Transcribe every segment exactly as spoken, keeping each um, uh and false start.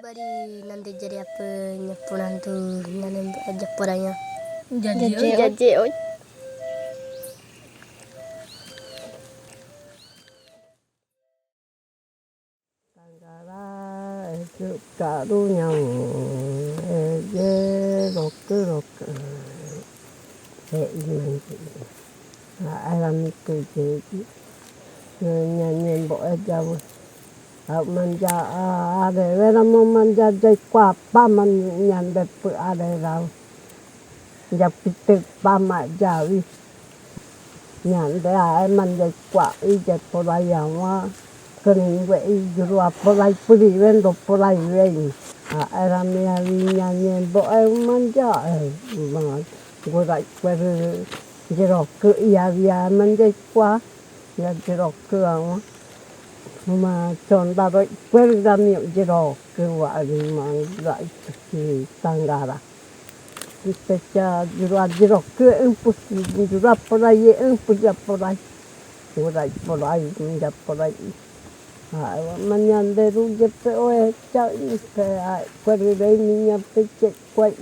Bari nande jari apa nyapu nantu nane japoranya. Jaje, jaje, oi. Tanggara, esu, karu, nyamu, eje, roku, roku. E, iman ji. A, era mi ku je ji. Nyanyi bo e jau. Au manja, a, are, wera mo manja jai kuapa man nyande pu are rau. Japite pama jawi. Nyande ae manjai kua'i jai polai awa. Kering we'i jurua polai puri wendo polai we'i. Ae rami awi nyanye bo ae manja ae. Ma gura ikwere jeroke iya wiya manjai kua. Ya jeroke awa. Ma conda ro ikwere rami jeroke wa awi ma gura ikwere tanggara. Peca jurua jiroke empus, jurua polai empus ja polai. Polai, polai, ja polai. A, manyanderu je pe oe ca ini pe, a, kuari rei minya pece kuai.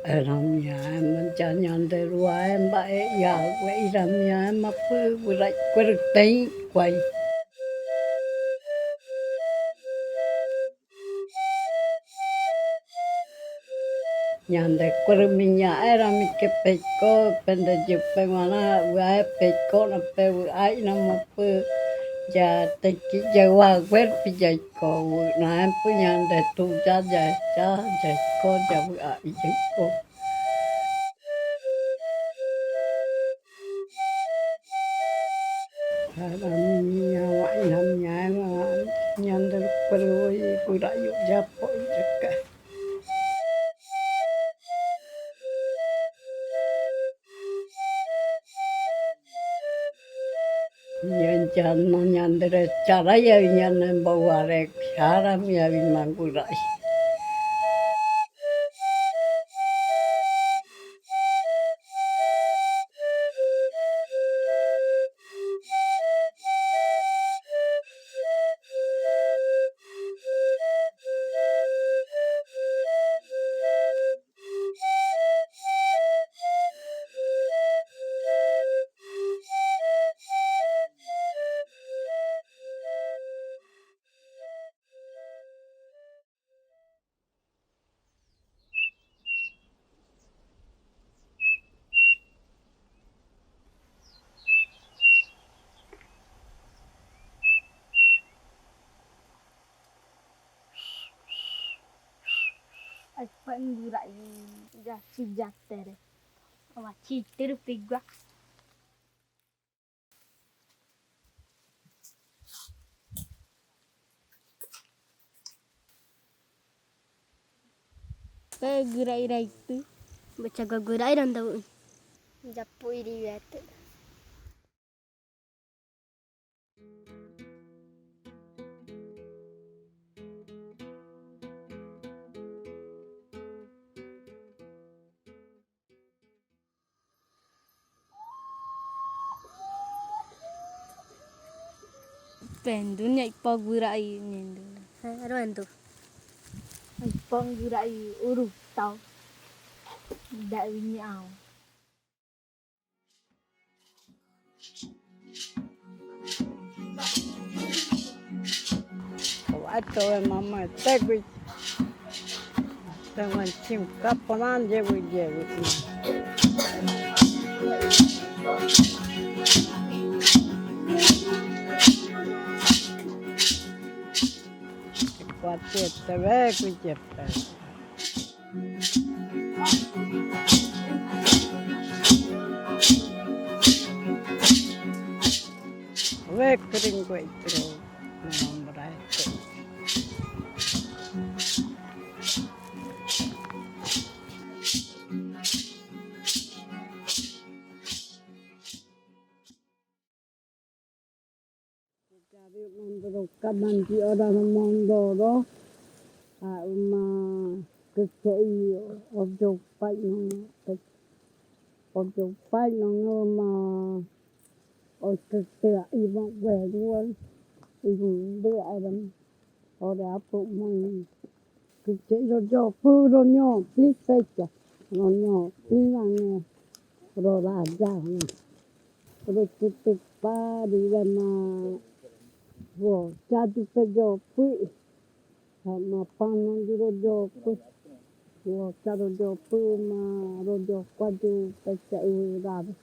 Era miae ma ja nyanderu ae mba'e ya we ira miae ma pe gura ikwere tei kuai. Nyande kuru minya era mi ke peko pende jupe mana wae peko na pe wu ai na mo pe ja teki ja wa wer pi ja iko wu na em pu nyande tu ja ja ja ja iko ja wu ai ja iko. Ara minya wa ina minya ema nyande kuru i kura yu japo i jaka. Nyanjan no nyandere cara ya nyanen baware cara mi ya wi manggurai. Ai, panggurai gasi jatere. Awa citeru pigua. Pe gura ira itu. Baca gua gura ira nda bu. Japu iri ya tu. Pendu nya ipa gura i nyendu. Hei, aduh, entu. Ipa gura i uruk tau. Dak winyau. Kuatu we mama, tegu. Tengo chim kapanan je we je we. Kuatu te we ku je pe. Wekring kue itu nombrai. Jari mandoro ka mandi orang mandoro. Au ma kekei ojo pai no. Ojo pai no ma. Ojo pai i ma wenguan. I gunde aram. Ore apu mo. Kece ro jopu ro nyopi pece. Ro nyopi nange. Ro raja. Ro tutup padi rama. Wo, jadu pe jopu. Sama pangan di ro jopu. Wo, jadu jopu ma ro jopu adu pece iwi raja.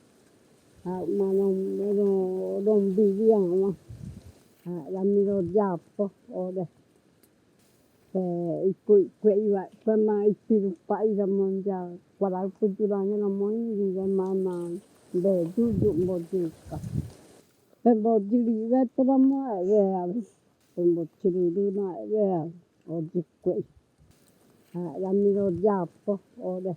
Ha, ma rom, rom, rom bibiang ma. Ha, rami ro japo, ode. Pe, iku, iku, iwa, pe ma ipi rupa ira monja. Kuara iku jurang ira mon, ira ma, ma, be, juju, mboji ka. Pe mboji ri, we, tera ma, we, we. Pe mboji ri, ri, ma, we, oji kue. Ha, rami ro japo, ode.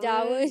Jawi.